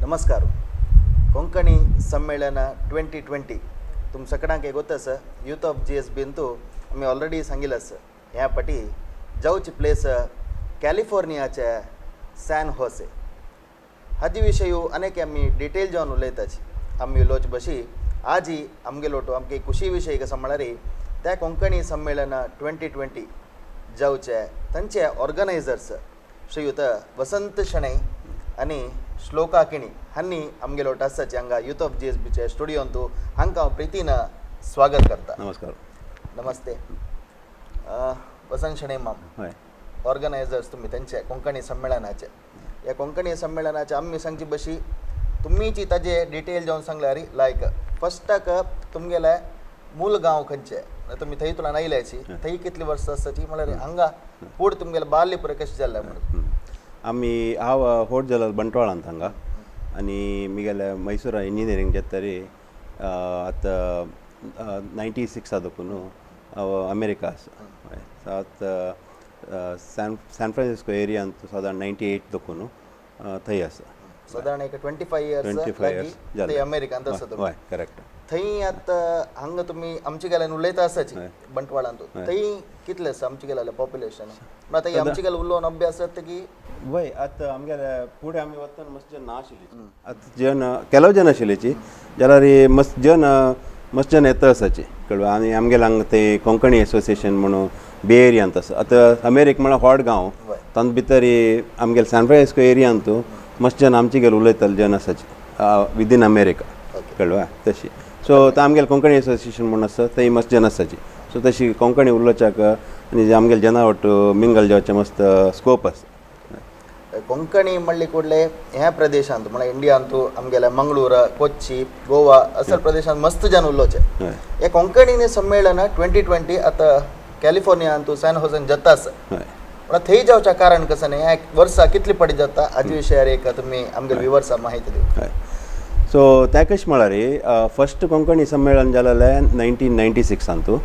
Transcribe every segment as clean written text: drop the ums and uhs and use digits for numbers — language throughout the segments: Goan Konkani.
नमस्कार. ಕೊಂಕಣಿ ಸಮ್ಮೇಳನ 2020 तुम सगळ्यांक एक आसा. यूथ ऑफ जीएसबी अंतू आमी ऑलरेडी सांगिल्लें आसा, ह्या पाटी जावची प्लेस कॅलिफोर्नियाचे सॅन होसे. हाजे विशय अनेक आमी डिटेल जावन उलयताची. आमी उलोवचे बशी आजी आमगेलो आमगे खुशी विशय कसो म्हळ्यार त्या कोंकणी संमेलन 2020 जावचे तांचे ऑर्गनायझर्स श्रीयुत वसंत शणै आनी श्लोका किणी हांणी आमगेलो आसाची हांगा यूथ ऑफ जीएसबीचे स्टुडियोंतू. हांकां हांव प्रितीन स्वागत करता. नमस्कार. नमस्ते. वसंत शणै माम, ऑर्गनायझर्स तुम्ही त्यांचे कोंकणी संमेलनाचे. ह्या कोंकणी संमेलनाचे आमी सांगची बशी तुमीची ताजे डिटेल जावन सांगल्यार, लायक फस्टाक तुमगेले मूल गांव खंयचे, तुमी थंय तुला आयल्याची, थंय कितली वर्सां आसाची, म्हळ्यार हांगा फूड तुमगेले बाल्य पुराय कशें जाल्लें म्हणून. आमी हांव होट जालो बंटवाळांत हांगा आनी मिगेले मैसूरा इंजिनियरींग जातरी आतां 96 देखून हांव अमेरिका आसा. हय, सो आतां सॅन फ्रांसिस्को एरियांत सादारण 98 देखून थंय आसा. सादारण एक 25 इयर्स. 25 इयर्स. थंय अमेरिकांत आसा तुमी. हय, करेक्ट. थंय आतां हांगा तुमी आमचे गेल्यान उलयता आसाची बंटवाळांत, थंय कितले आसा आमचे गेल्यान पॉप्युलेशन? आतां आमचे गेल्यान उलोवन अभ्यास जाता की? वय, आतां आमगेले फुडें आमी वतना मस्त जन नाशिल्ली. आतां जन केलो जन आशिल्लीची जाल्यार मस्त जन, मस्त जन येता आसाची, कळ्ळें? आनी आमगेले हांगा ते कोंकणी एसोसिएशन म्हणून बे एरियांत आसा. आतां अमेरिका म्हळ्यार व्हड गांव, तातूंत भितर आमगेले सॅन फ्रांसिस्को एरियांत मस्त जन आमचे गेले उलयताले जन आसाची विदीन अमेरिका, कळ्ळें? तशी सो आतां आमगेले कोंकणी एसोसिएशन म्हणून आसा, थंय मस्त जन आसाची. सो तशी कोंकणी उलोवच्याक आनी आमगेले जना वट्टू मिंगल जावचें मस्त स्कोप आसा. ಕೊಂಕಣಿ म्हणले ಕೂಡಲೇ ह्या प्रदेशांत, म्हळ्यार इंडियांतू आमगेले मंगळूर, कोच्ची, गोवा असल प्रदेशांत मस्त जन उलोवचे. हे कोंकणी संमेलन 2020 आतां कॅलिफोर्नियांतू सॅन होसन जाता आसा. म्हळ्यार थंय जावच्या कारण कसं न्ही, ह्या वर्सा कितली पडी जाता, हाजे विशयार एक तुमी आमगे विवर्सा माहिती दिव. हय, सो तें कशें म्हळ्यार फस्ट कोंकणी संमेलन जालेलें 1996सांतू,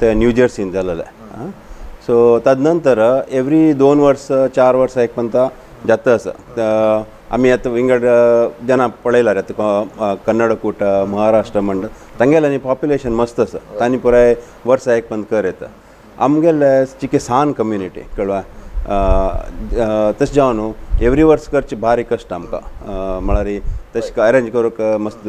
तें न्यू जर्सीन जालेलें. सो ताजे नंतर एवरी 2 वर्स, 4 वर्सां एक पंता जाता आसा. आमी आतां विंगड जना पळयल्यार आतां कन्नड कूट, महाराष्ट्र मंडळ, तांगेलें आनी पॉप्युलेशन मस्त आसा, तांणी पुराय वर्सा एक पंत कर येता. आमगेले चिके सान कम्युनिटी, कळ्ळें? तशें जावन न्हू एवरी वर्स करचें भारी कश्ट आमकां. म्हळ्यार तशें अरेंज करूंक मस्त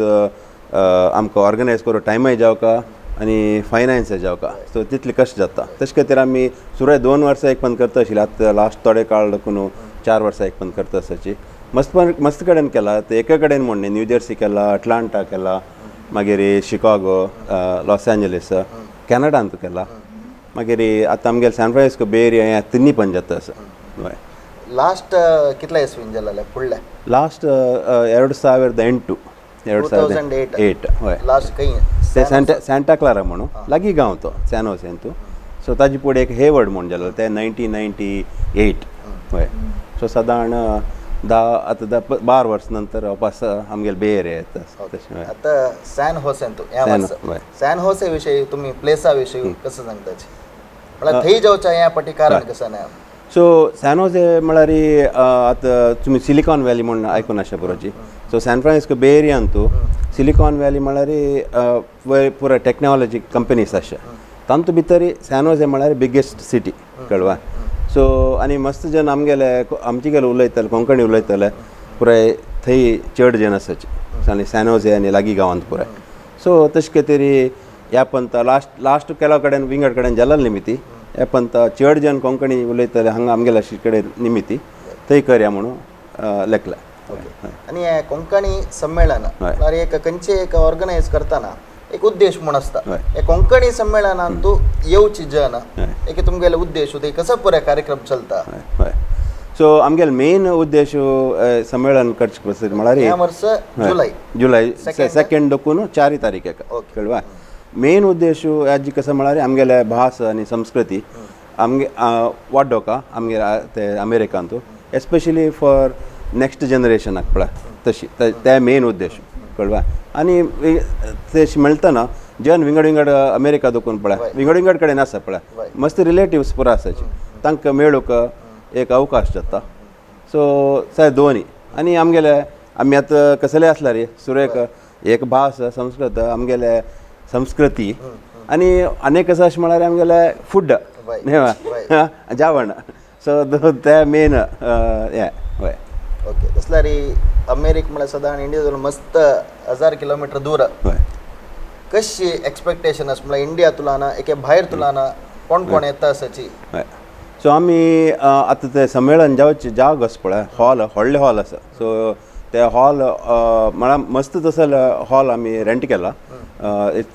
आमकां ऑर्गनायज करूंक टायमय जावका आनी फायनान्सय जावका. सो तितले कश्ट जाता. तशें खातीर आमी सुरवात 2 वर्सां एक पंत करता आशिल्ले. आतां लास्ट थोडे काळ देखून 4 वर्सां एक पंत करता आसाची. मस्त मस्त कडेन केला ते, एका कडेन म्हण न्ही, न्यू जर्सी केला, अटलांटा केला, मागीर शिकागो, लॉस एंजलीस, कॅनडांत केला, मागीर आतां आमगेले सॅन फ्रांसिस्को बे एरिया ह्या तिन्ही पण जाता आसा, हय. लास्ट कितल्या इस्वीन जालेलें फुडलें? ಲಾಸ್ಟ್ 2008, ಎರಡು ಸಾವಿರದ 2008. ಏಟ್, हय. लास्ट खंय? ते सँटा क्लारा म्हणून लागीं गांव तो सॅन होसेंतू. सो ताजे फुडें एक हेवर्ड म्हूण जालो, ते 1998, हय. सो सादारण 10, आतां 10 12 वर्स नंतर वापस आमगेले बे एरिया येता तशें, हय. आता सॅन होसेन तू ह्या वर्सा सॅन होसे विशयी तुमी प्लेसा विशयी कसं सांगताची, म्हळ्यार थंय जावच्या ह्या पाटी कारण कसं नाही? सो सॅनोजे म्हळ्यार आतां तुमी सिलिकॉन व्हॅली म्हूण आयकून आसा बरोची. सो सॅन फ्रांसिस्को बे एरियांतू सिलिकॉन व्हॅली म्हळ्यार पुरा टॅक्नॉलॉजी कंपनीज आसा. तांतू भितर सॅनोजे म्हळ्यार बिगेस्ट सिटी, कळवा? सो आनी मस्त जन आमगेले आमचे गेले उलयताले, कोंकणी उलयताले पुराय थंय चड जन आसाचे आनी सॅनोजे आनी लागीं गांवांत पुराय. सो तशें खातीर ह्या पंत लास्ट लास्ट केला कडेन विंगड कडेन जालें निमिती, ह्या पंत चड जन कोंकणी उलयताले हांगा आमगेल्या कडेन निमिती थंय करया म्हणून लेखलें. आनी हे कोंकणी संमेलन म्हळ्यार एक खंयचे एक ऑर्गनायज करतना एक उद्देश म्हूण आसता. हे कोंकणी संमेलनान तूं येवची जन एक तुमगेले उद्देश ते कसो पुराय कार्यक्रम चलता? हय हय सो आमगेले मेन उद्देश संमेलन करचे पसर म्हळ्यार ह्या वर्स जुलय जुलय Second? Second दोकून 4 तारीख कळवा. मेन उद्देश हाजी कसं म्हळ्यार आमगेले भास आनी संस्कृती आमगे वाडोवका आमगे ते अमेरिकांतू, एस्पेशली फॉर नेक्स्ट जनरेशनाक पळय तशी ते मेन उद्देश, कळवा? आनी तशें मेळटना जन विंगड विंगड अमेरिका दोकून पळय विंगड विंगड कडेन आसा पळय, मस्त रिलेटिव्स पुरा आसाची, तांकां मेळूंक एक अवकाश जाता. सो साय दोनी आनी आमगेले आमी आतां कसले आसल्यार सुरेक एक भास संस्कृत आमगेले संस्कृती आनी आनी आसा अशें म्हळ्यार आमगेले फूड न्ही जेवण. सो ते मेन हें. हय. ओके, तसल्यार अमेरिका म्हळ्यार सदां इंडिया मस्त 1000 किलोमिटर दूर. हय. कशी एक्सपेक्टेशन आसा म्हळ्यार इंडिया तुलाना एके भायर तुलाना कोण कोण येता आसाची? हय. सो आमी आतां तें संमेलन जावचें जाग आसा पळय, हॉल, व्हडलें हॉल आसा. सो ते हॉल म्हळ्यार मस्त तसो हॉल आमी रेंट केला,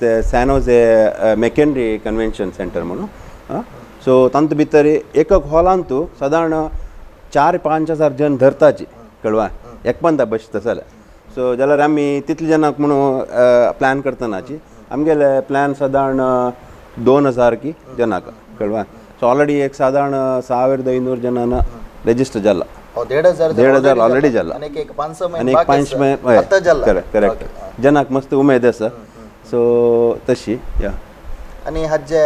ते सॅनोजे मेकेनरी कन्वेन्शन सेंटर म्हणून. सो तांतू भितर एक हॉलांत तूं सादारण 4-5 हजार जन धरताची कळवा एकपंदा बस तसले. सो जाल्यार आमी तितले जाणांक म्हणून प्लॅन करतनाची आमगेले प्लॅन सादारण 2000 की जनाक कळवा. सो ऑलरेडी एक सादारण 1500 जणांना रजिस्टर जाला. 1500? 1500 ऑलरेडी जाला. आनी एक 500. आनी एक 500. करेक्ट करेक्ट, जनाक मस्त उमेद आसा. सो तशी या. आनी हाजे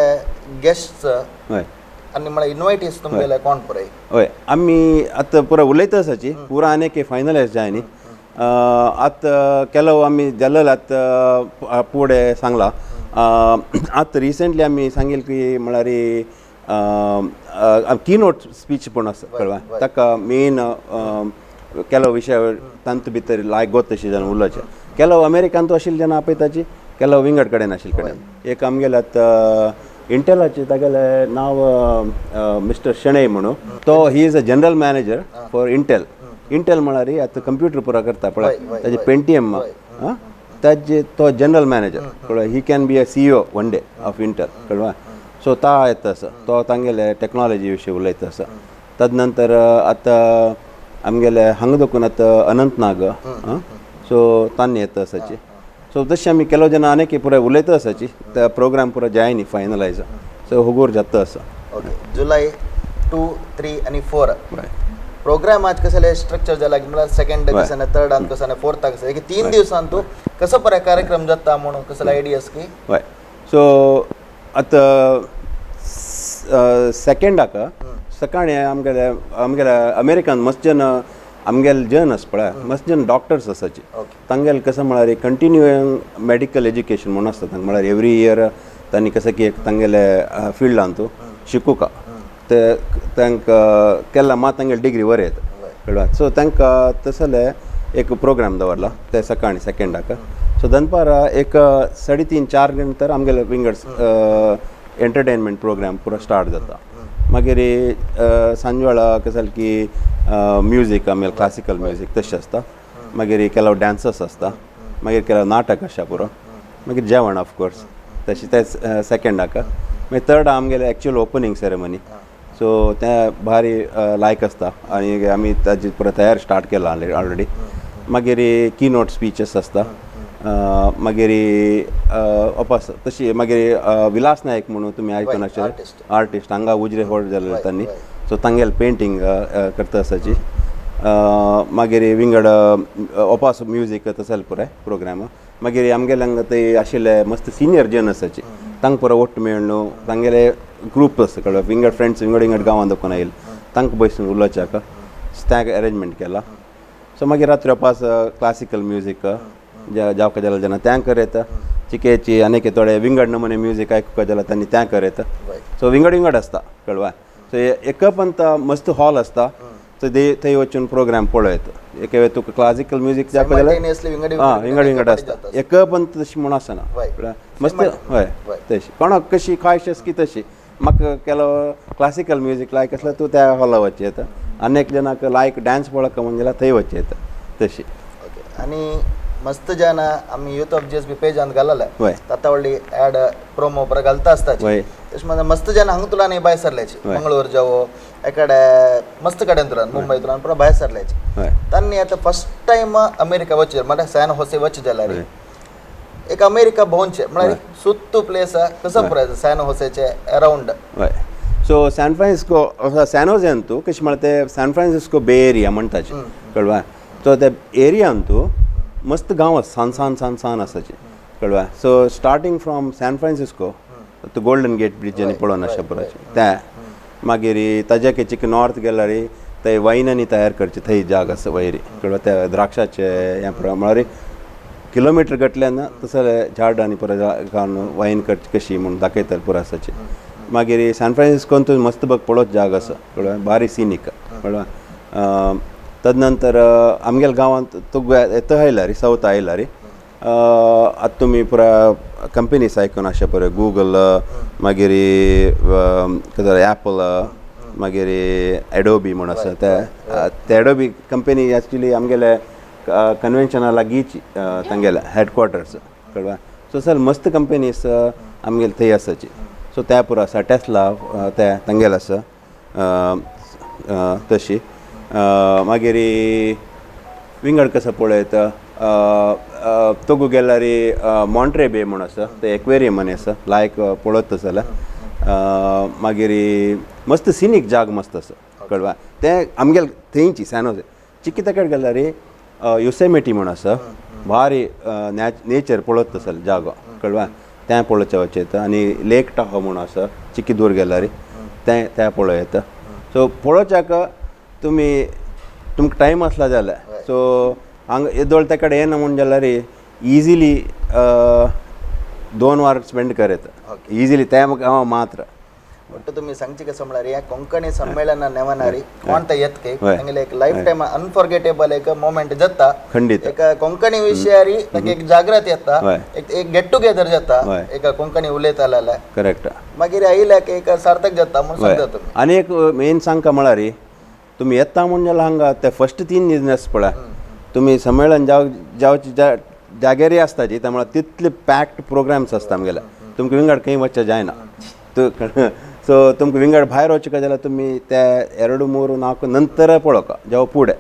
गेस्ट्स हय आनी म्हळ्यार इनवायटीज तुमगेले कोण पुराय? हय, आमी आतां पुरा उलयता आसाची पुरा आनी एक फायनलायज जाय न्ही. आतां ಕೆಲವು आमी जाल्ले आतां फुडें सांगला. आतां रिसेंटली आमी सांगील की म्हळ्यार की नोट स्पीच पूण आसा कळवा, ताका मेन ಕೆಲವು विशय तांतू भितर लायक गोत तशी जाण उलोवचें. ಕೆಲವು अमेरिकान आशिल्ले जाण आपयताची, ಕೆಲವು विंगड कडेन आशिल्ले कडेन. एक आमगेले आतां इंटेलाचे तागेलें नांव मिस्टर शणै म्हणून, तो he is a general manager for Intel. Intel म्हळ्यार आतां कंप्युटर पुरा करता पळय, ताजे पेंटीएम ताजे तो जनरल मॅनेजर कळ्ळो. He can be a CEO one day of Intel कळवा. सो ता येता आसा, तो तांगेले टॅक्नॉलॉजी विशीं उलयता आसा. तद नंतर आतां आमगेले हांगा दोकून आतां अनंत नाग, सो तान्नी येता आसाची. सो तशें आमी ಕೆಲವು ಜನ ಅನೇಕ ಪೂರ उलयता आसाची. ते प्रोग्राम पुरा जाय न्ही फायनलायज, सो हुगूर जाता आसा. ओके, जुलय 2, 3 आनी 4 प्रोग्राम आज कसले स्ट्रक्चर जाला की म्हळ्यार सेकंड कसं, थर्ड कसं, फोर्थ कसं, एक 3 दिवसांत तूं कसो परे कार्यक्रम जाता म्हणून कसले आयडियास की? हय, सो आतां सेकेंडाक सकाळीं आमगेले आमगेले अमेरिकन मस्त जन आमगेले जन आसा पळय, मस्त जन डॉक्टर्स आसाची. तांगेले कसं म्हळ्यार कंटिन्यूइंग मेडिकल एज्युकेशन म्हणून आसता तांकां, म्हळ्यार एवरी इयर तांणी कसं की एक तांगेले फिल्डांत शिकूका ते तांकां केला मात तांगेले डिग्री बरें येता कळ्ळा. सो तांकां तसले एक प्रोग्राम दवरला ते सकाळीं सेकेंडाक. सो दनपारां एक 3:30-4 नंतर आमगेले विंगड एंटरटेनमेंट प्रोग्राम पुरो स्टार्ट जाता. मागीर सांजवेळा कसं की म्युजीक आमगेले क्लासिकल म्युजीक तशें आसता. मागीर ಕೆಲವು ड्यान्सस आसता, मागीर ಕೆಲವು नाटक आसा पुरो, मागीर जेवण ऑफकोर्स तशें ते सेकेंडाक. मागीर थर्ड आमगेले एक्चुअल ओपनींग सेरेमनी. सो तें भारी लायक आसता आनी आमी ताजी पुरो तयार स्टार्ट केला ऑलरेडी. मागीर की नोट स्पिचीस आसता, मागीर अपास तशी मागीर विलास नायक म्हणून तुमी आयकून आसतले, आर्टिस्ट हांगा उजरे व्हड जाल्ले तांणी, सो तांगेले पेंटींग करता आसाची. मागीर विंगड ओपास म्युजीक तसले पुराय प्रोग्राम. मागीर आमगेले हांगा ते आशिल्ले मस्त सिनियर जन आसाची, तांकां पुरो ओट्ट मेळ्ळो तांगेले ग्रूप आसा कळ्ळो, विंगड फ्रेंड्स विंगड विंगड गांवांत दोकून आयले तांकां बसून उलोवच्याक तांकां अरेंजमेंट केला. सो मागीर रात्री अपास क्लासिकल म्युजीक जावका जाल्यार जेन्ना त्या करयता, चिकेची आनी थोडे विंगड नमुने म्युजीक आयकुपाक जाल्यार तांणी त्या करयता. सो विंगड विंगड आसता कळवा. सो एक पंत मस्त हॉल आसता, सो ते थंय वचून प्रोग्राम पळयत एक वेळ तुका क्लासिकल म्युजीक जावका जाल्यार आं विंगड विंगड आसता, एक पंत तशें म्हूण आसना मस्त. हय, तशी कोणाक कशी ख्वायश आसा की तशी म्हाका केलो क्लासिकल म्युजीक लायक आसल्यार तूं त्या हॉला वचचें येता, आनी एक जणाक लायक डान्स पळोवंक म्हण जाल्यार थंय वचचें येता तशी. ओके, आनी मस्त जाण आमी युथ ऑफ GSB पेजान घालले आतां व्हडली एड प्रोमो पुरा घालता आसताची. तशें म्हणल्यार मस्त जाण हांगा तुला न्ही भायर सरल्याची, मंगळूर जावो एकडे मस्त कडेन तुला मुंबय तुला पुरा भायर सरल्याची. तांणी आतां फर्स्ट टायम अमेरिका वचचे म्हळ्यार सॅन होसे वचचे जाल्यार एक अमेरिका भोंवचें म्हळ्यार सुत्तू प्लेस कसो पुराय सॅन होसेचे अरावंड? हय, सो सॅन फ्रांसिस्को सॅनोजे अंतू कशें म्हळ्यार ते सॅन फ्रांसिस्को बे एरिया म्हणटाचे कळवा. सो ते एरिया अंतू मस्त गांव आसा, सान सान सान सान आसाचे कळवा. So starting from San Francisco तो गोल्डन गेट ब्रिज आनी पळोवन आसा पुरायचें तें, मागीर ताज्या चिक नॉर्थ गेल्यार ते वायनांनी तयार करचे थंय जाग आसा वयरी कळ्ळें. त्या द्राक्षाचे हें म्हळ्यार किलोमिटर गटल्यान तसले झाड आनी पुरो घालून वायन करची कशी म्हूण दाखयतात पुरो आसाची. मागीर सॅन फ्रांसिस्कोन तूं मस्त बघ पळोवच जाग आसा कळ्ळें, बारी सिनीक कळ्ळें. तदनंतर आमगेल्या गांवांत तुका येता आयला रे सावथ आयला रे आतां तुमी पुरा कंपनीस आयकून आशा पळय गुगल, मागीर कितें एपल, मागीर एडोबी म्हूण आसा ते एडोबी कंपनी एक्चुली आमगेले कन्वेन्शना लागींच तांगेले हेडक्वॉर्टर्स कळ्ळें. सो सर मस्त कंपनीस आमगेले थंय आसाची. सो त्या पुरो आसा टेस्ला ते तांगेले आसा तशी. मागीर विंगड कसो पळयत तोगू गेल्यार मॉन्ट्रे बे म्हूण आसा ते एक्वेरियम आनी आसा लायक पळयत जाल्यार. मागीर मस्त सिनीक जाग मस्त आसा कळ्ळें. तें आमगेले थंयची सॅनोजे चिकिता कडेन गेल्यार योसेमेटी म्हूण आसा भारी नेचर पळयत जाल्यार जागो कळ्ळें, तें पळोवचें वचें. आनी लेक टाहो म्हूण आसा चिकी दूर गेल्यार तें तें पळोवं येता. सो पळोवच्याक तुमी तुमकां टायम आसला जाल्यार सो हांगा येदोळ त्या कडेन येना म्हूण जाल्यार इजिली 2 वर स्पेंड करत इजिली त्या हांव मात्र. ಒಟ್ಟು तुम्ही सांगची कसं म्हळ्यार ह्या कोंकणी संमेलना नेवनारी कोणता येत की तांगेले एक लायफ टायम अनफॉर्गेटेबल एक मोमेंट जाता. खंडित एक कोंकणी विशयारी तांकां एक जागृत येता, एक गेट टुगेदर जाता, एक कोंकणी उलयताले करेक्ट. मागीर आयल्याक एक सार्थक जाता म्हणून सांगता तुमी. आनी एक मेन सांगका म्हळ्यार तुमी येता म्हूण जाल्यार हांगा ते फस्ट 3 दीस पळय तुमी संमेलन जावचे जाग्यारय आसता जी त्या म्हळ्यार तितले पॅक्ड प्रोग्राम्स आसता आमगेले, तुमकां विंगड खंय वचचें जायना. सो तुमकां विंगड भायर वचूंक जाल्यार तुमी ते 2, 3, 4 नंतर पळोवका जावं फुडें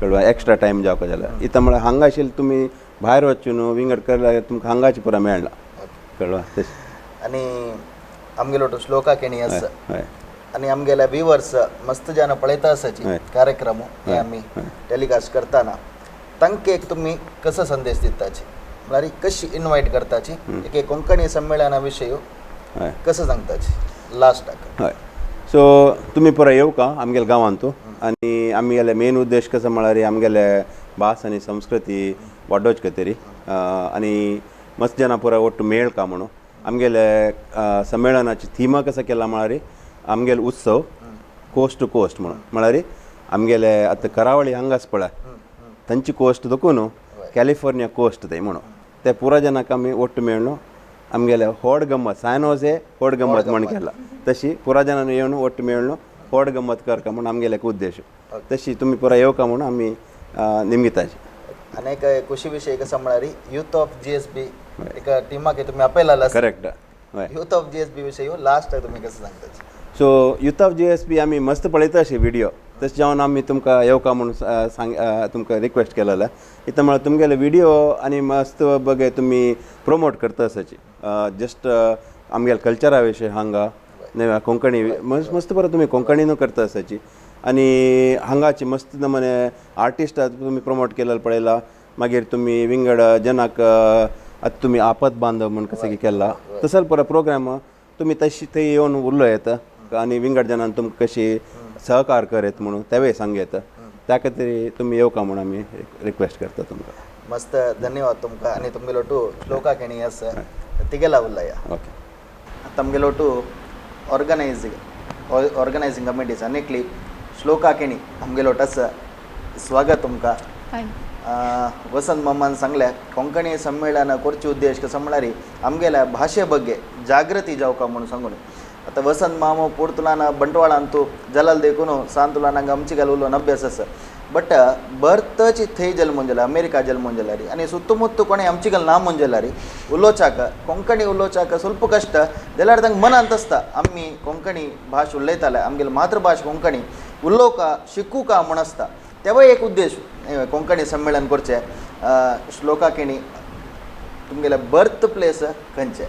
कळ्ळें, एक्स्ट्रा टायम जावका जाल्यार. इतां म्हळ्यार हांगा आशिल्लें तुमी भायर वचून विंगड करल्यार तुमकां हांगाची पुरा मेळना कळ्ळें तशें. आनी आमगेलो तो श्लोका केणी आसा आनी आमगेले व्यूवर्स मस्त जन पळयता आसाची कार्यक्रम हे आमी टेलिकास्ट करताना तांकां एक तुमी कसो संदेश दिताची म्हळ्यार कशी इनवायट करताची एक कोंकणी संमेलना विशय कसो सांगताची लास्टाक? हय, सो तुमी पुरो येवका आमगेल्या गांवांत. आनी आमगेले मेन उद्देश कसो म्हळ्यार आमगेले भास आनी संस्कृती वाडोवचे खातीर आनी मस्त जाणां पुरो ಒಟ್ಟು मेळका म्हणून आमगेले संमेलनाची थिमा कसो केला म्हळ्यार आमगेले उत्सव कोस्ट टू कोस्ट म्हणून म्हळ्यार आमगेले आतां करावळी हांगाच पळय तांची कोस्ट दखून कॅलिफोर्निया कोस्ट ते म्हणून ते पुरो जनाक आमी ಒಟ್ಟು मेळ्ळो आमगेले होड गम्मत सॅनोजे होड गम्मत म्हण केला तशी पुरा जणांनी येवन ಒಟ್ಟು मेळ्ळो होड गम्मत करका म्हूण आमगेले एक उद्देश. तशी तुमी पुरा येवका म्हणून आमी निमगिताची. अनेक ಖುಷಿ ವಿಷಯ कसं म्हळ्यार यूथ ऑफ GSB एका टिमाक तुमी आपयला. करेक्ट. हय, यूथ ऑफ GSB विशय लास्ट तुमी कसं सांगताची? सो यूथ ऑफ GSB आमी मस्त पळयता अशी व्हिडिओ तशें जावन आमी तुमकां येवका म्हूण सांग तुमकां रिक्वेस्ट केलेलें. इतलें म्हळ्यार तुमगेले व्हिडिओ आनी मस्त बगे तुमी प्रोमोट करता आसाची जस्ट आमगेले कल्चरा विशय हांगा कोंकणी मस्त मस्त बरें तुमी कोंकणीनू करता आसाची. आनी हांगाची मस्त नमने आर्टिस्ट तुमी प्रोमोट केलेले पळयला. मागीर तुमी विंगड जनाक आतां तुमी आपत बांधव म्हूण कसं केला तसो परत प्रोग्राम तुमी तशी थंय येवन उरलो येता आनी विंगड जनान तुमकां कशी सहकार करत म्हणून तेवूय सांग येता. त्या खातीर तुमी येवका म्हणून आमी रिक्वेस्ट करता तुमकां. मस्त धन्यवाद तुमकां. आनी तुमगेलो टू श्लोका केणी आसा तिगेला उरला. ओके, तमगेलो टू ऑर्गनायझिंग कमिटीज अनेकली श्लोका केणी आमगेलो आसा, स्वागत तुमकां. वसंत मामान सांगल्या कोंकणी संमेलन करचे उद्देश कसो म्हळ्यार आमगेल्या भाशे ಬಗ್ಗೆ जागृती जावका म्हणून सांगून. आतां वसंत मामो पोर्तुलान बंटवाळांतू जलाल देखून सांतुलान हांगा आमची घाल उलोवन अभ्यास आसा बट बर्थची थंय जल्मून जाल्यार अमेरिका जल्मून जाल्यार आनी सुत्तुमुत्तु कोणें आमची घाल ना म्हूण जाल्यार उलोवच्याक कोंकणी उलोवच्याक ಸ್ವಲ್ಪ कश्ट जाल्यार तांकां मनांत आसता आमी कोंकणी भाश उलयताले आमगेली मातृभाश कोंकणी उलोवका शिकूका म्हूण आसता. तेवूय एक उद्देश कोंकणी संमेलन करचें. श्लोका केणी तुमगेले बर्थ प्लेस खंयचें?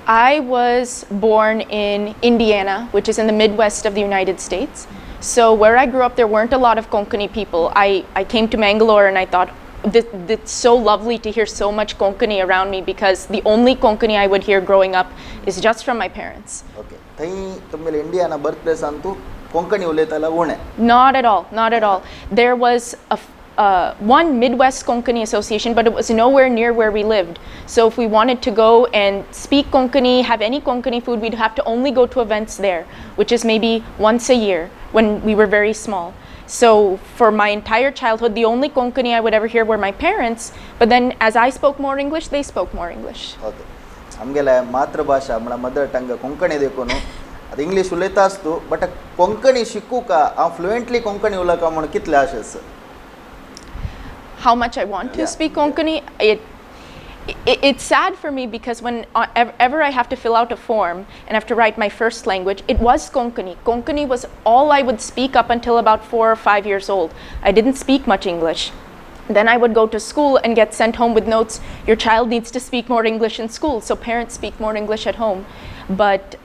I was born in Indiana, which is in the Midwest of the United States. So where I grew up, there weren't a lot of Konkani people. I came to Mangalore and I thought, it's so lovely to hear so much Konkani around me, because the only Konkani I would hear growing up is just from my parents. Okay, थंय तुमगेले Indiana birth place Antu Konkani उलयताले उणें. Not at all, not at all. There was one Midwest Konkani association, but it was nowhere near where we lived. So if we wanted to go and speak Konkani, have any Konkani food, we'd have to only go to events there, which is maybe once a year when we were very small. So for my entire childhood, the only Konkani I would ever hear were my parents. But then as I spoke more English, they spoke more English. Okay, आमगेले मातृभाशा म्हळ्यार मदर टंग कोंकणी देखून आतां इंग्लीश उलयता आसतू, बट कोंकणी शिकूका हांव फ्लुएंटली कोंकणी उलोवका म्हूण कितले आश आसा? How much I want to speak Konkani, it's sad for me because when ever I have to fill out a form and have to write my first language, it was Konkani. Konkani was all I would speak up until about 4 or 5 years old. I didn't speak much English. Then I would go to school and get sent home with notes, "Your child needs to speak more English in school," so parents speak more English at home. But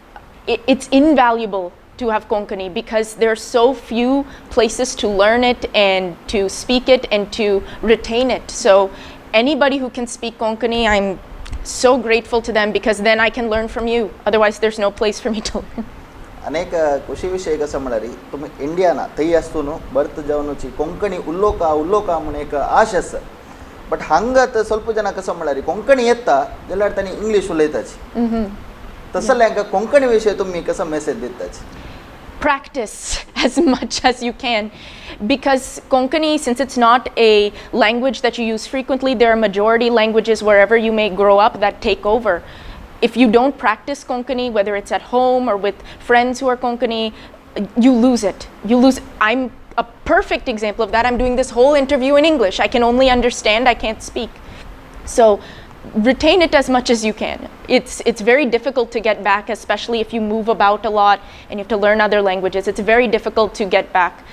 it's invaluable to have Konkani because there are so few places to learn it and to speak it and to retain it. So anybody who can speak Konkani, I'm so grateful to them because then I can learn from you. Otherwise, there's no place for me to learn. अनेक खुशी विशय कसं म्हळ्यार तुमी इंडियाना थंय आसतू न्हू बर्थ जावनुची कोंकणी उलोवका उलोवका म्हूण एक आश आसा, बट हांगा आतां ಸ್ವಲ್ಪ जन कसं म्हळ्यार कोंकणी येता जाल्यार तांणी इंग्लीश उलयताची. तसले हांकां कोंकणी विशय तुमी कसो message दिताची? Practice as much as you can because Konkani, since it's not a language that you use frequently, there are majority languages wherever you may grow up that take over. If you don't practice Konkani, whether it's at home or with friends who are Konkani, you lose it. You lose. I'm a perfect example of that. I'm doing this whole interview in English. I can only understand, I can't speak. So retain it as much as you can. It's very difficult to get back, especially if you move about a lot and you have to learn other languages. It's very difficult to get back.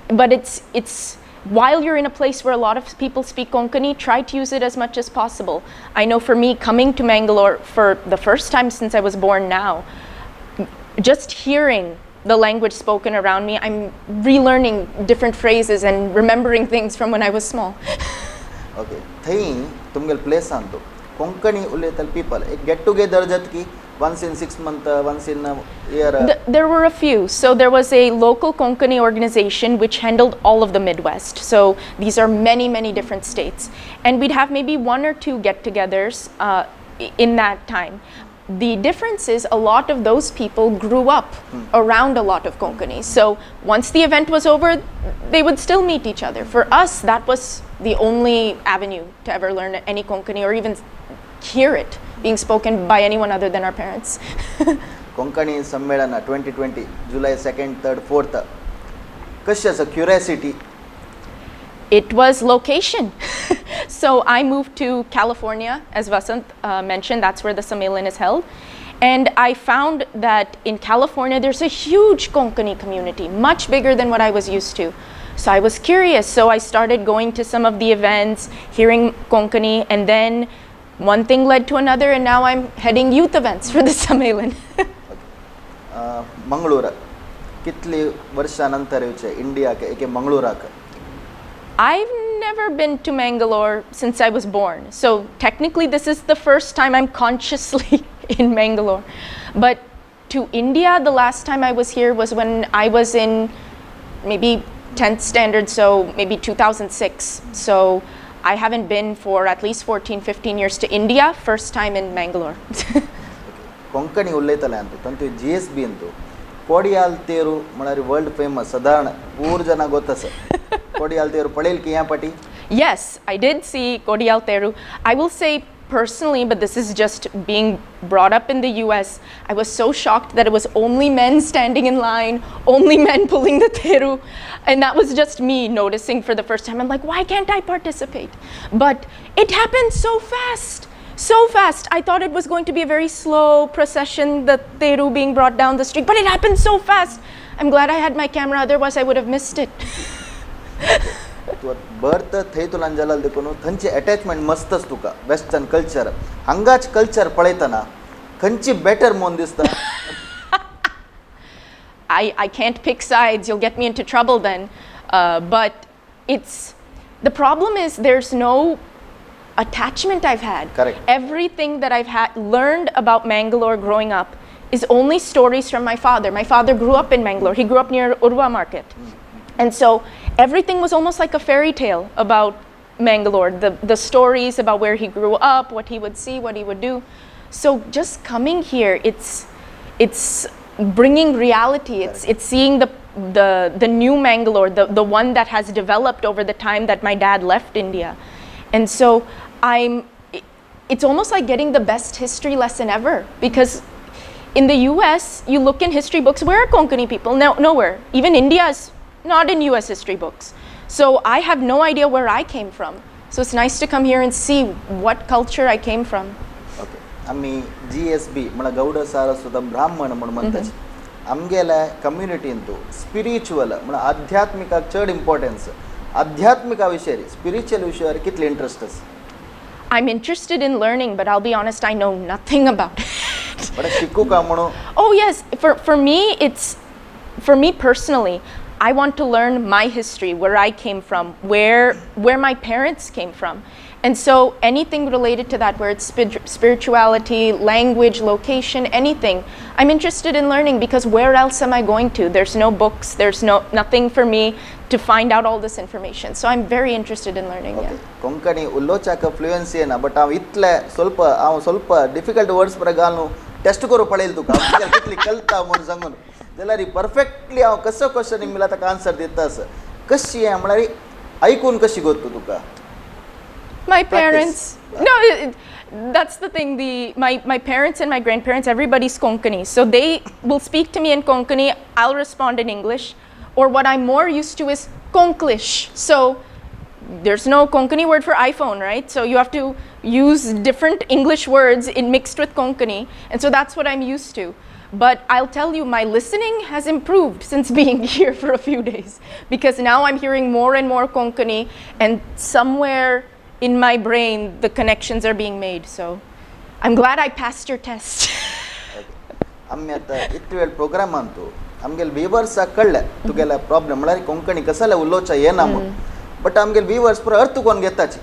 But it's while you're in a place where a lot of people speak Konkani, try to use it as much as possible. I know for me, coming to Mangalore for the first time since I was born now, just hearing the language spoken around me, I'm relearning different phrases and remembering things from when I was small. Okay, थंय तुमगेले प्लेसान तूं कोंकणी उलयताले पिपल एक गेट टुगेदर जाता की once in 6 month, once in year? There were a few. So there was a local Konkani organization which handled all of the Midwest. So these are many, many different states. And we'd have maybe one or two get togethers in that time. The difference is a lot of those people grew up around a lot of Konkani. So once the event was over, they would still meet each other. For us, that was the only avenue to ever learn any Konkani or even hear it being spoken by anyone other than our parents. Konkani Sammelan 2020, July 2nd, 3rd, 4th, कशी आसा curiosity? It was location. So I moved to California, as Vasant mentioned, that's where the Sammelan is held. And I found that in California there's a huge Konkani community, much bigger than what I was used to. So I was curious, so I started going to some of the events, hearing Konkani, and then one thing led to another, and now I'm heading youth events for the Sammelan. Mangalore कितली वर्षां नंतर येवचें इंडियाक एके मंगळूराक? I've never been to Mangalore since I was born. So technically, this is the first time I'm consciously in Mangalore. But to India, the last time I was here was when I was in maybe 10th standard, so maybe 2006. So I haven't been for at least 14, 15 years to India, first time in Mangalore. Konkani उलयताले अंतू तांतू जीएसबी अंतू कोडियाल तेरू म्हळ्यार वर्ल्ड फेमस, सादारण पूर जाणां गोत आसा. कोडियाल तेरू पळयल की ह्या पाटी? Yes, I did see Kodial Teru. I will say personally, but this is just being brought up in the US, I was so shocked that it was only men standing in line, only men pulling the Teru. And that was just me noticing for the first time. I'm like, "Why can't I participate?" But it happened so fast. So fast. I thought it was going to be a very slow procession, the Teru being brought down the street, but it happened so fast. I'm glad I had my camera, otherwise, I would have missed it. तूं बर्थ थंय तुलान जाला देखून थंयची एटॅचमेंट मस्तच तुका वेस्टर्न कल्चर हांगाच कल्चर पळयतना खंयची बेटर म्हूण दिसता? I can't pick sides. You'll get me into trouble then. But it's the problem is there's no attachment I've had. Correct. Everything that I've had learned about Mangalore growing up is only stories from my father. My father grew up in Mangalore. He grew up near Urwa Market. And so everything was almost like a fairy tale about Mangalore, the stories about where he grew up, what he would see, what he would do. So just coming here, it's bringing reality. It's seeing the new Mangalore, the one that has developed over the time that my dad left India. And so it's almost like getting the best history lesson ever, because in the US, you look in history books, where are Konkani people? No, nowhere. Even India is not in US history books. So I have no idea where I came from. So it's nice to come here and see what culture I came from. Okay, आमी जी एस बी म्हळ्यार गौड सारस्वत ब्राह्मण म्हूण म्हणटात. आमगेल्या कम्युनिटीन तूं स्पिरिच्युअल म्हळ्यार आध्यात्मिकाक चड इम्पॉर्टन्स, आध्यात्मिका विशयार, स्पिरिच्युअल विशयार कितले इंट्रस्ट आसा? I'm interested in learning, but I'll be honest, I know nothing about it. But शिकू का म्हणून? Oh yes, for me personally, I want to learn my history, where I came from, where my parents came from. And so anything related to that, where it's spirituality, language, location, anything, I'm interested in learning, because where else am I going to? There's no books, there's no nothing for me to find out all this information. So I'm very interested in learning. Okay. Yeah. Konkani उलोवच्याक fluency येना, बट हांव इतले ಸ್ವಲ್ಪ, हांव ಸ್ವಲ್ಪ डिफिकल्ट वर्ड्स पळय घालून टेस्ट करूं पळयलें तुका कितली कळटा म्हूण सांगून, जाल्यार परफेक्टली हांव कसो क्वेश्चन मेळ्ळा ताका आन्सर दिता. आसा कशी हें म्हळ्यार आयकून कशी गोत्तू तुका? My Practice. Parents, no, that's the thing. My parents and my grandparents, everybody's Konkani. So they will speak to me in Konkani, I'll respond in English. Or what I'm more used to is Konklish. So there's no Konkani word for iPhone, right? So you have to use different English words in mixed with Konkani. And so that's what I'm used to. But I'll tell you, my listening has improved since being here for a few days, because now I'm hearing more and more Konkani, and somewhere in my brain, the connections are being made. So I'm glad I passed your test. आमी आतां इतले वेळ प्रोग्राम तूं आमगेले विवर्साक कळ्ळें तुगेले प्रॉब्लम, म्हळ्यार कोंकणी कसले उलोवचा येना म्हूण, बट आमगेले विवर्स पुरो अर्थ कोण घेताची.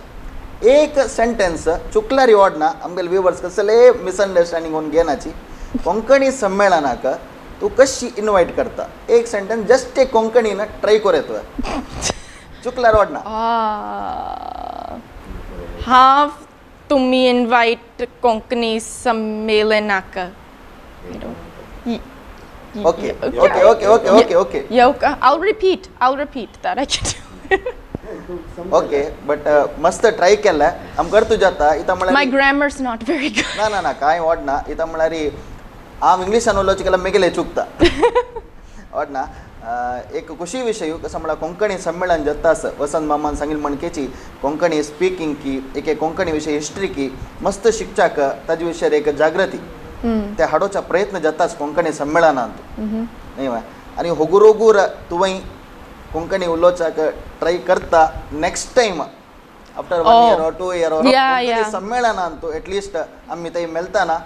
एक सेंटेन्स चुकल्यार वाडना, आमगेले विवर्स कसले मिसअंडरस्टँडींग कोण घेनाची. कोंकणी संमेलनाक तूं कशी इनवायट करता? एक सेंटेन्स जस्ट एक कोंकणीन ट्राय कर तुवें, चुकल्यार वाडना. Ah, हांव तुमी invite Konkani संमेलनाक. I don't. Okay okay okay okay okay okay. Yoka. I'll repeat. I'll repeat that. I can do. Okay, but मस्त ट्राय केलें, आमकां अर्थ जाता इतां My म्हळ्यार. Grammar's not very good. ना ना ना, कांय वाडना. इतां म्हळ्यार हांव इंग्लिशान उलोवचें केल्यार मेगेलें चुकता, वाडना. एक खुशी विशय कसो म्हळ्यार कोंकणी संमेलन जाता आसा, वसंत मामान सांगिल्लें म्हणकेची कोंकणी स्पिकींग की एक एक कोंकणी विशय हिस्ट्री की मस्त शिकच्याक ताजे विशयार एक जागृती ते हाडोवचा प्रयत्न जाताच कोंकणी संमेलनांत न्ही वा. आनी होगुरोगूर तुवें कोंकणी उलोवच्याक ट्राय करता, next time after one Oh. Year or 2 year Yeah. संमेलनांत at least आमी थंय मेळटाना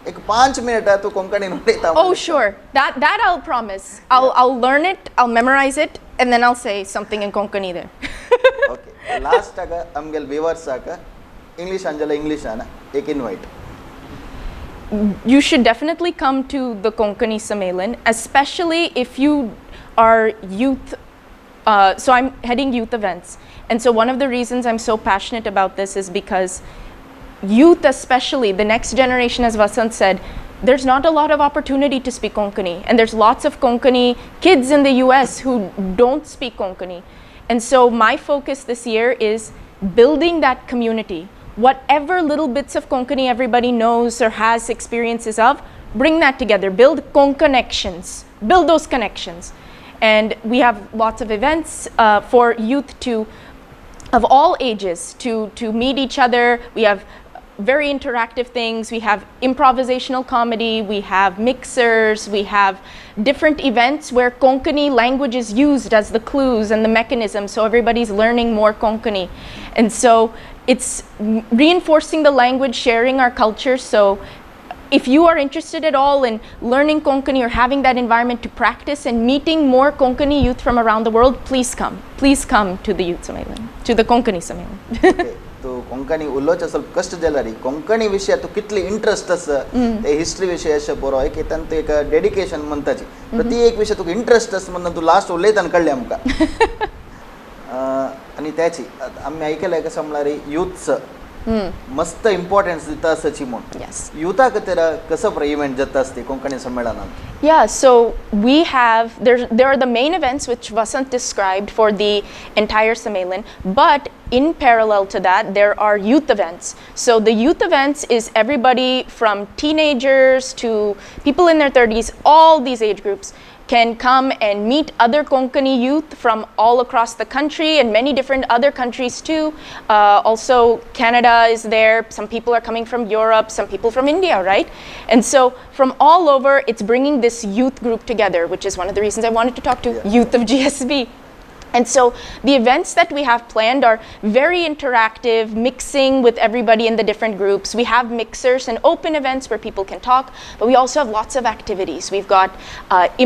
एक 5 मिनट तूं कोंकणीन उलयता. Oh, sure. That I'll promise. I'll learn it. I'll memorize it, and then I'll say something in Konkani there. Okay, लास्टाक आमगेले विवर्साक इंग्लिशान जाल्यार इंग्लिशान एक invite. You should definitely come to the Konkani Sammelan, especially if you are youth. So I'm heading youth events. And so one of the reasons I'm so passionate about this is because youth, especially the next generation, as Vasant said, there's not a lot of opportunity to speak Konkani. And there's lots of Konkani kids in the US who don't speak Konkani. And so my focus this year is building that community. Whatever little bits of Konkani everybody knows or has experiences of, bring that together. Build Konconnections. Build those connections. And we have lots of events for youth to of all ages to meet each other. We have very interactive things. We have improvisational comedy. We have mixers. We have different events where Konkani language is used as the clues and the mechanism, so everybody's learning more Konkani. And so it's reinforcing the language, sharing our culture. So if you are interested at all in learning Konkani or having that environment to practice and meeting more Konkani youth from around the world, please come. Please come to the Youth Sammelan, to the Konkani Sammelan. Okay. तूं कोंकणी उलोवचें ಸ್ವಲ್ಪ कश्ट जाल्यार कोंकणी विशय तूं कितली इंट्रस्ट आसा, ते हिस्ट्री विशय अशें बरो एक तांतू एक डेडिकेशन म्हणटाची, प्रति एक विशय तुका इंट्रस्ट आसा म्हणून तूं लास्ट उलयता कळ्ळें आमकां. आनी त्याची आमी आयकलें कसं म्हणल्यार युथ्स मस्त इम्पॉर्टन्स दिता आसाची म्हूण. युथा खातीर कसं इव्हेंट जाता आसती कोंकणी संमेलनात? Yeah, so we have there are the main events which Vasant described for the entire Sammelan, but in parallel to that there are youth events. So the youth events is everybody from teenagers to people in their 30s, all these age groups can come and meet other Konkani youth from all across the country and many different other countries too. Also, Canada is there. Some people are coming from Europe, some people from India, right? And so from all over, it's bringing this youth group together, which is one of the reasons I wanted to talk to youth of GSB. And so the events that we have planned are very interactive, mixing with everybody in the different groups. We have mixers and open events where people can talk, but we also have lots of activities. We've got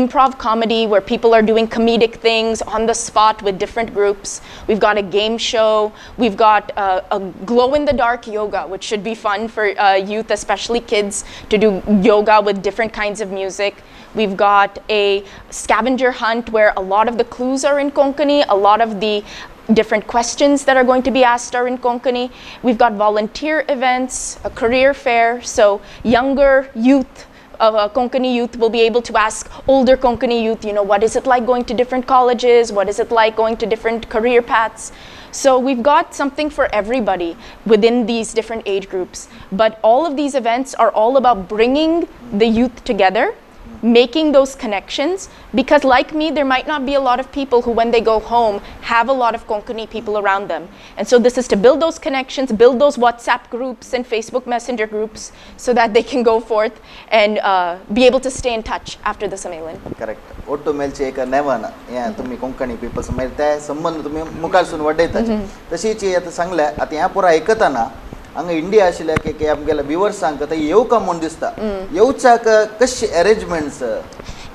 improv comedy where people are doing comedic things on the spot with different groups. We've got a game show. We've got a glow in the dark yoga, which should be fun for youth, especially kids, to do yoga with different kinds of music. We've got a scavenger hunt where a lot of the clues are in Konkani, a lot of the different questions that are going to be asked are in Konkani. We've got volunteer events, a career fair, so younger youth, Konkani youth will be able to ask older Konkani youth, what is it like going to different colleges? What is it like going to different career paths? So we've got something for everybody within these different age groups. But all of these events are all about bringing the youth together, making those connections, because like me, there might not be a lot of people who, when they go home, have a lot of Konkani people around them. And so this is to build those connections, build those WhatsApp groups and Facebook Messenger groups so that they can go forth and be able to stay in touch after the Sammelan. Correct. ಒಟ್ಟು ಮೇಲ್ಚೆ एक नेवान हें तुमी कोंकणी पिपल्स मागीर ते संबंद तुमी मुखारसून वाडयता. तशीच आतां सांगलें, आतां हें पुरो आयकतना हांगा इंडिया आशिल्ल्या की की आमगेल्या विवर्सांक आतां येवका म्हूण दिसता, येवच्याक कशे arrangements?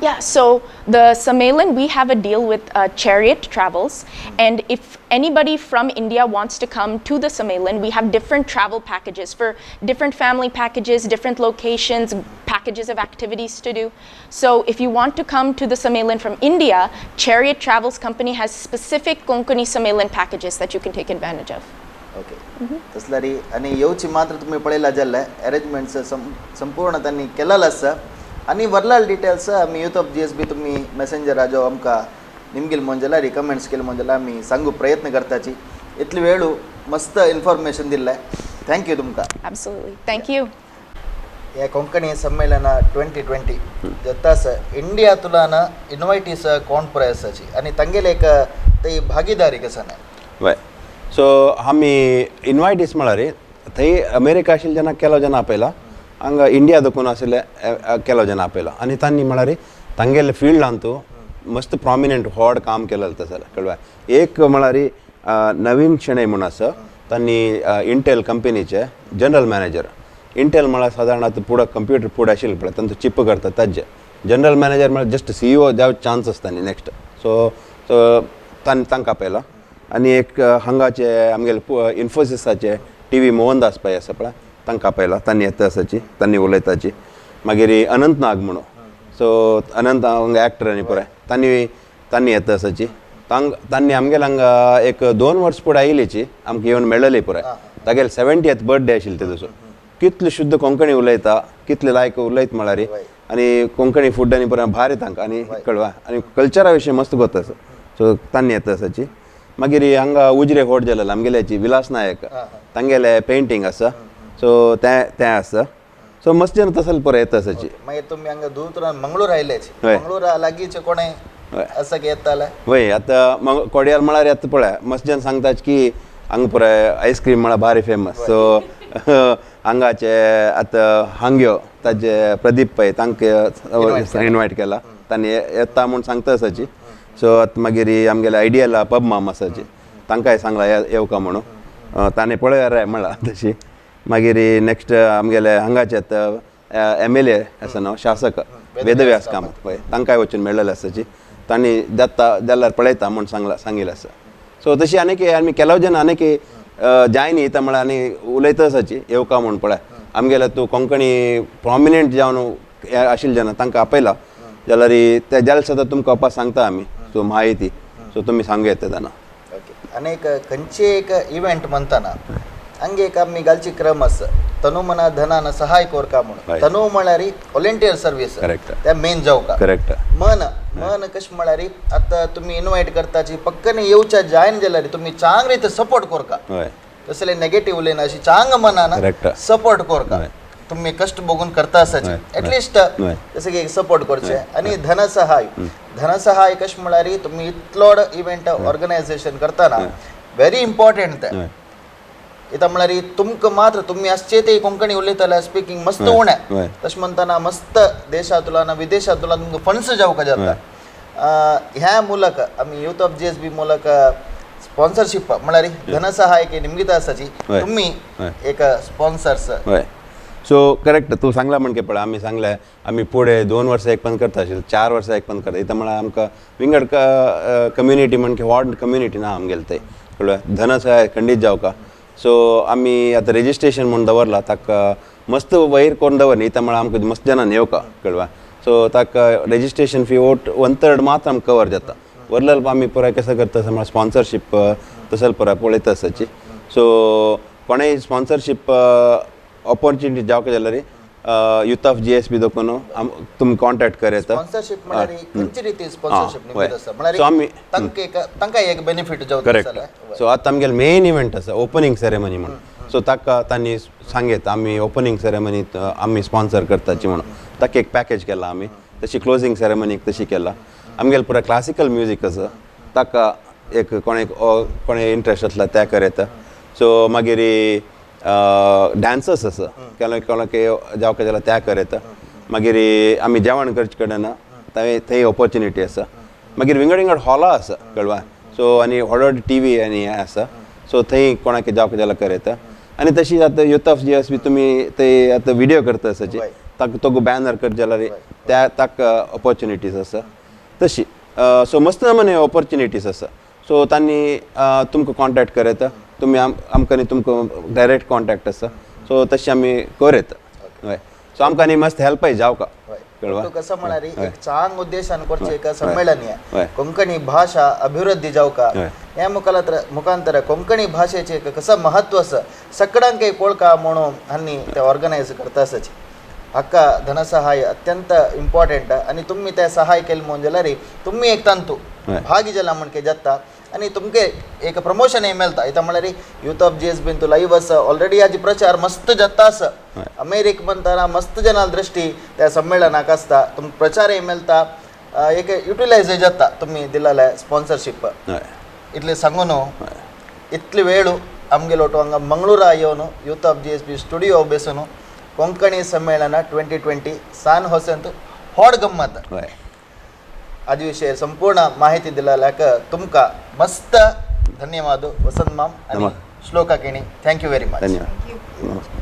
Yeah, so the Sammelan, we have a deal with Chariot Travels, and if anybody from India wants to come to the Sammelan, we have different travel packages for different family packages, different locations, packages of activities to do. So if you want to come to the Sammelan from India, Chariot Travels Company has specific Konkani Sammelan packages that you can take advantage of. Okay, तसल्यार आनी येवची मात्र तुमी पळयला जाल्यार अरेंजमेंट्स संपूर्ण तांणी केलेलो आसा. आनी वरलाल डिटेल्स आमी यूथ ऑफ जीएसबी तुमी मेसेंजरा जो आमकां निमगील म्हण जाल्यार कमेंट्स केले म्हण जाल्यार आमी सांगू प्रयत्न करताची. इतले वेळू मस्त इन्फॉर्मेशन दिल्लें, thank you तुमकां. Absolutely. Thank you. हे कोंकणी संमेलन 2020 जाता आसा, इंडिया तुलान इनवायटीस कोण पुराय आसाची आनी तांगेले एक ते भागीदारी कसं न्हय? वय, सो आमी इनवायटीस म्हळ्यार थंय अमेरिका आशिल्ले जेन्ना केलो जेन्ना आपयला, हांगा इंडिया दखून आशिल्ले केलो जेन्ना आपयला, आनी तांणी म्हळ्यार तांगेले फिल्डान तूं मस्त प्रोमिनंट व्हड काम केलेलें तसं कळ्ळें. एक म्हळ्यार नवीन शेणै म्हूण आसा, तांणी इंटेल कंपनीचे जनरल मॅनेजर. इंटेल म्हळ्यार सादारण आतां पुढं कंप्युटर फुडें आशिल्ले पळय तांचो चिप करता ताजे जनरल मॅनेजर म्हळ्यार जस्ट सीईओ जावं चान्स आसता न्ही नेक्स्ट. सो सो तांकां आपयला. आनी एक हांगाचे आमगेले इन्फोसिसाचे टी वी मोहनदास पै आसा पळय, तांकां आपयला, तांणी येता आसाची, तांणी उलयताची. मागीर अनंत नाग म्हणून, सो अनंत हांगा एक्टर आनी पुराय तांणी येता आसाची. तांणी आमगेले हांगा एक 2 वर्स फुडें आयिल्लीची, आमकां येवन मेळ्ळली पुराय. तागेले 70th birthday आशिल्ली ते दिसा. कितले शुद्ध कोंकणी उलयता, कितले लायक उलयत म्हळ्यार, आनी कोंकणी फूड आनी पुराय भारी तांकां आनी कळवा आनी कल्चरा विशीं मस्त गोत आसा. सो तांणी येता आसाची. मागीर हांगा उजरे होड जालेले आमगेल्याची विलास नायक तांगेले पेंटींग आसा, सो तें आसा. सो मस्त जन तसले पुराय येता आसाची. मागीर तुमी हांगा दूर मंगळूर आयलेच, मंगळूरा लागींचे कोणें आसा की येताले? वय, आतां कोडियार म्हळ्यार येता पळय मस्त जन सांगतात की हांगा पुराय आयस्क्रीम म्हळ्यार भारी फेमस. सो हांगाचे आतां हांग्यो ताजे प्रदीप पै तांकां इनवायट केला, तांणी येता म्हूण सांगता आसाची. सो आतां मागीर आमगेले आयडियल पब माम आसाची, तांकांय सांगला येवका म्हणून, ताणें पळया रे म्हणलां तशी. मागीर नेक्स्ट आमगेले हांगाचे आतां एमएलए आसा न्हू शासक वेदव्यास कामत पळय, तांकांय वचून मेळ्ळेले आसाची, तांणी जाता जाल्यार पळयता म्हूण सांगला सांगिल्लें आसा. सो तशी आनीक आमी केलो जेन्ना आनीक जायनी येता म्हळ्यार आनी उलयता आसाची येवका म्हूण पळय आमगेले तूं कोंकणी प्रोमिनंट जावन हे आशिल्ले जेन्ना तांकां आपयला जाल्यार ते जाल्यार सुद्दां तुमकां अप्पा सांगता आमी सो म्हायती सो तुमी सांगू येता तेन्ना. ओके, आनी एक खंयचे एक इव्हेंट म्हणताना हंगे एक आमी घालची क्रम आसा तनु मना धनान सहाय कोरका म्हणून. तनु म्हळ्यार व्हॉलेंटियर सर्वीस. Correct. ते मेन जावका. करेक्ट. मन मन कशें म्हळ्यार आतां तुमी इनवायट करताची पक्कने येवच्या जॉयन जाल्यार तुमी चांग रीत सपोर्ट कोरका. तसले नेगेटीव उलयना अशी चांग मनान सपोर्ट कोरका. तुमी कश्ट बघून करता आसाचे एटलिस्ट जसं की सपोर्ट करचे. आनी धनसहाय, धनसहाय कशें म्हळ्यार तुमी इतलो इव्हेंट ऑर्गनायझेशन करतना व्हेरी इम्पॉर्टंट तें. इतां म्हळ्यार तुमकां मात्र तुमी आसचे ते कोंकणी उलयताले स्पिकींग मस्त उणें. तशें म्हणतना मस्त देशांतलो आनी विदेशांतलो तुमकां फंड्स जावंक जाता. ह्या ಮೂಲಕ आमी यूथ ऑफ GSB ಮೂಲಕ स्पॉन्सरशीप म्हळ्यार धनसहाय निमगिता आसाची तुमी एक स्पॉन्सर्स. हय, सो करेक्ट तूं सांगला म्हणके पळय आमी सांगलें आमी फुडें 2 वर्सां एक पण करता आशिल्ले, 4 वर्सां एक पण करता. इतां म्हळ्यार आमकां विंगड कम्युनिटी म्हणके व्हड कम्युनिटी ना आमगेले ते कळ्ळें. धनसहाय खंडीत जावका. सो आमी आतां रेजिस्ट्रेशन म्हूण दवरला ताका मस्त वयर करून दवर न्ही. इतां म्हळ्यार आमकां मस्त जाणां येवका कळ्ळें. सो ताका रेजिस्ट्रेशन फी वोट 1/3 मात्र आमकां कवर जाता. वरलें आमी पुराय कसो करता म्हळ्यार स्पॉन्सरशीप तसो पुराय पळयता आसाची. सो कोणेय स्पॉन्सरशीप ऑपॉर्च्युनिटी जावका जाल्यार यूथ ऑफ GSB देखून तुमी कॉन्टॅक्ट कर येता. स्पॉन्सरशीप म्हळ्यार खंयची रिती स्पॉन्सरशीप निमगित आसा सो म्हळ्यार आमी तांकां एक बेनिफीट जावता. करेक्ट. सो आतां आमगेले मेन इव्हेंट आसा ओपनींग सेरेमनी म्हणून. सो ताका तांणी सांगेत आमी ओपनींग सेरेमनी आमी स्पॉन्सर करताची म्हणून ताका एक पॅकेज केला आमी. तशी क्लोजींग सेरेमनीक तशी केला. आमगेले पुराय क्लासिकल म्युजीक आसा ताका एक कोणे कोणे इंट्रस्ट आसला त्या कर येता. सो मागीर डान्सर्स आसा केन्ना कोणाक जावका जाल्यार त्या कर येता. मागीर आमी जेवण करचे कडेन थंय थंय ऑपॉर्च्युनिटी आसा. मागीर विंगड विंगड हॉलां आसा कळवा. सो आनी व्हड व्हड TV आनी हें आसा. सो थंय कोणाक जावका जाल्यार कर येता. आनी तशी आतां यूथ ऑफ GSB तुमी ते आतां विडियो करता आसाची ताका तो बॅनर करता जाल्यार त्या ताका ऑपॉर्च्युनिटीज आसा तशी. सो मस्त नमूने ऑपॉर्च्युनिटीज आसा. सो तांणी तुमकां कॉन्टॅक्ट कर येता. तुमी आमकां न्ही तुमकां डायरेक्ट कॉन्टॅक्ट आसा. सो तशें आमी कर येता. हय, सो आमकां न्ही मस्त हेल्पय जावका कळवा. कसं म्हळ्यार एक चांग उद्देशान करचें एक संमेलन हें कोंकणी भाशा अभिवृद्धी जावका ह्या मुखांतर कोंकणी भाशेचें एक कसं महत्व आसा सगळ्यांक एक वळखा म्हणून हांणी ते ऑर्गनायज करता आसाची. हाका धनसहाय अत्यंत इम्पॉर्टंट आनी तुमी ते सहाय केलें म्हणून जाल्यार तुमी एक तांतू भागी जाला म्हणके जाता आनी तुमके एक प्रमोशनय मेळटा. इतां म्हळ्यार यूथ ऑफ GSB तूं लायव्ह आसा ऑलरेडी हाजी प्रचार मस्त जाता आसा. अमेरिक म्हणटाना मस्त जनां दृश्टी त्या संमेलनाक आसता तुमकां प्रचारय मेळटा एक युटिलायजय जाता तुमी दिलेले स्पॉन्सरशीप. इतलें सांगून इतले वेळ आमगेलो हांगा मंगळुरा येवन यूथ ऑफ GSB studio बेसून कोंकणी संमेलन 2020 सान होसेंत होड गम्मत आदि विषय संपूर्ण माहिती दिल्याक तुमकां मस्त धन्यवाद वसंत माम आनी Shloka Keni. Thank you very much. धन्यवाद. नमस्कार.